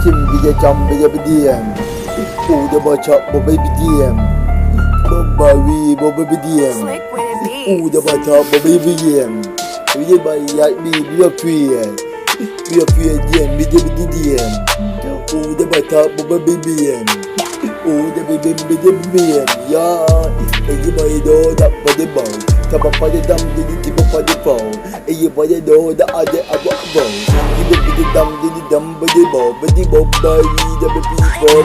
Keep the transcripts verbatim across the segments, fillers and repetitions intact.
کیم بیجه جان بیجه بیدیم؟ اوده باچا بابا بیدیم. بابا وی بابا بیدیم. Slick with a beat. اوده باچا بابا بیدیم. بیدی بای یای بی بی فیه. بی فیه دیم بیدی بیدی دیم. اوده باچا بابا بیدیم. اوده بیدیم بیدی بیدیم. یا. ایدی بای دو دا بادی بای. تابا بادی دام دیدی دیبا بادی باو. ایه بادی دو دا آدی آبا باو. دیبا بیدی دام دیدی دام بادی باو. بادی باو بای دا بی بی باو.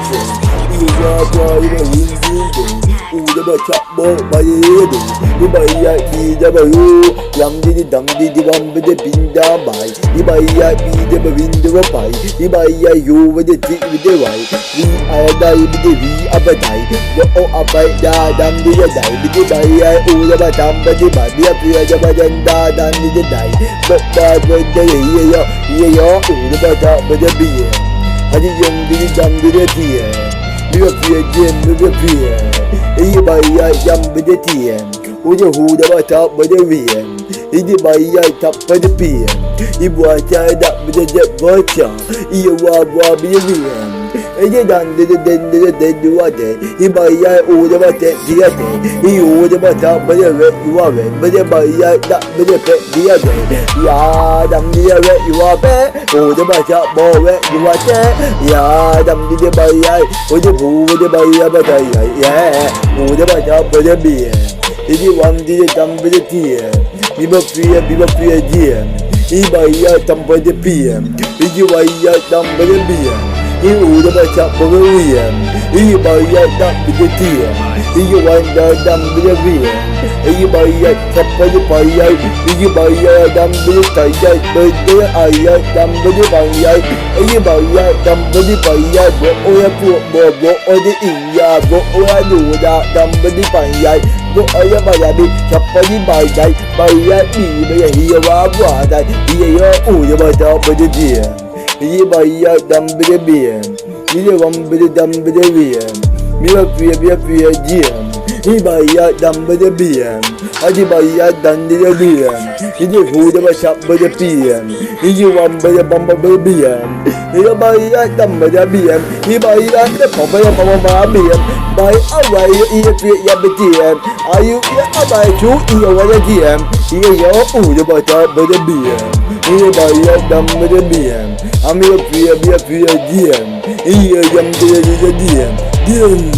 ایه وا وا ایه وا هین هین هین. اوده باچا بو بای یای بی. بی بای یای بی دا بای یو. یام دیدی دام دیدی وام بیدی بین دا بای. بی بای یای بی دا بای بین دا بای. بی بای یای یو بیدی تی بیدی وای. وی آی دای بیدی وی آبا دای. وی او آبا دا دام بیدی دای. بیدی بای یای او دا با دام بیدی بای. بی آ بی آ دا با دن دا دام بیدی دای. با با با دا یه یا یه یا او دا با دا بیدی بیه. هادی یوم بیدی دام بیدی تیه. بی آ بی آ دیم بی آ بی آ. ای بای یای دام بیدی تیه. او دا هو دا با دا بیدی بیه. ایدی بای یای تاپ بیدی بیه. ای بو آی دا بیدی ده بو آی. ایه وا وا بیدی بیه. ایدی دان دیدی دن دیدی دن دی وا ده. ای بای یای او دا با ته دیه ده. ای او دا با تا بیدی وی وا وی. بیدی بای یای دا بیدی په دیه ده. یا دام دیدی وی وا په. او دا با تا بو وی وا ته. یا دام دیدی بای یای. او دا بو بیدی بای یای با تا یای. یا او دا با تا بیدی بیه. ایدی وام دیدی دام بیدی تیه. بی با فیه بی با فیه دیم. ای بای یای دام بیدی بیه. ای وای یای دام بیدی بیه. ای او دا با تا بو وی. ای بای یای دام بیدی تیه. ای وای دا دام بیدی بیه. ای بای یای تاپ بیدی بای یای. ای بای یای دام بیدی تای یای. بیدی آی یای دام بیدی بان یای. ای بای یای دام بیدی بای یای. بو او یا بو بو بو او دی ای یا. بو او یا دو دا دام بیدی بان یای. بو او یا با یا بی تاپ بیدی بای یای. بای یای بی بی یا هی وا وا دای. هی یا او یا با تا بیدی دیم. هی بای یای دام بیدی بیم. هی وام بیدی دام بیدی ویم. می وا فیه بی فیه دیم. هی بای یای دام بیدی بیم. هادی بای یای دان دیدی بیم. هی دی هو دا با تا بیدی بیم. هی وام بیدی بام با بیدی بیم. هی بای یای دام بیدی بیم. هی بای یای دا بابا یا بابا با بیم. بای آ وای یا ای فیه یا بیدی بیم. آی یو یا آ بای تو ای وا یا دیم. هی یا او دا با تا بیدی بیم. هی بای یای دام بیدی بیم. آ می فیه بی فیه دیم. هی یا دام بیدی بیدی دیم. دیم.